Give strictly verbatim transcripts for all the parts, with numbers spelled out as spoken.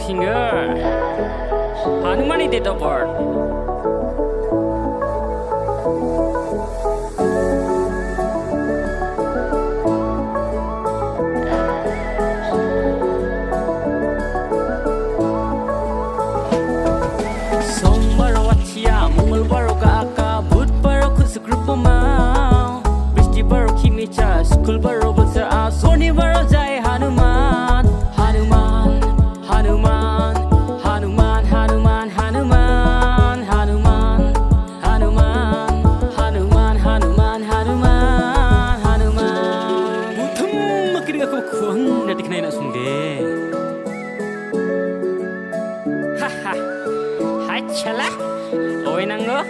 Singer. Hanumani date of birth. Songbaro watchia, mongolbaro ga·aka, budbaro ku·sik rupoma, bristibaro kimicha, skulbaro bilsa, sonibaro jai Hanuman, Hanuman, Hanuman, Hanuman, Hanuman, Hanuman, Hanuman, Hanuman, Hanuman, Hanuman, Hanuman, Hanuman. Butum makiring aku kuang nanti kena enak sungge. Haha. Hai chala. Oi nanggo.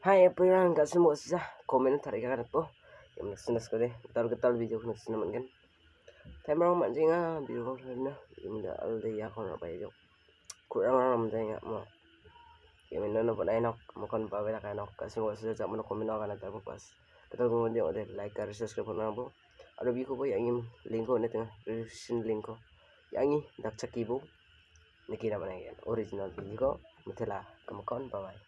Hai, epirang gasimo sisa comment tariga kanapo. Yang naksina sekali, gital gital video naksina manggen. Time rong manjinga, video rong rena, imda alde ya kong rabai jo. Kurang rong manjinga mo. Yang minna no panai nok, mokon pawe lakai nok, gasimo sisa jak mono comment no kana tapo pas. Gital gumo dia ode like, subscribe pon rambo. Aro biko bo yang im link ko ne tengah, description link ko. Yang i dak chaki bo. Nikina mana yang original video ko, mitela kemakon bye bye.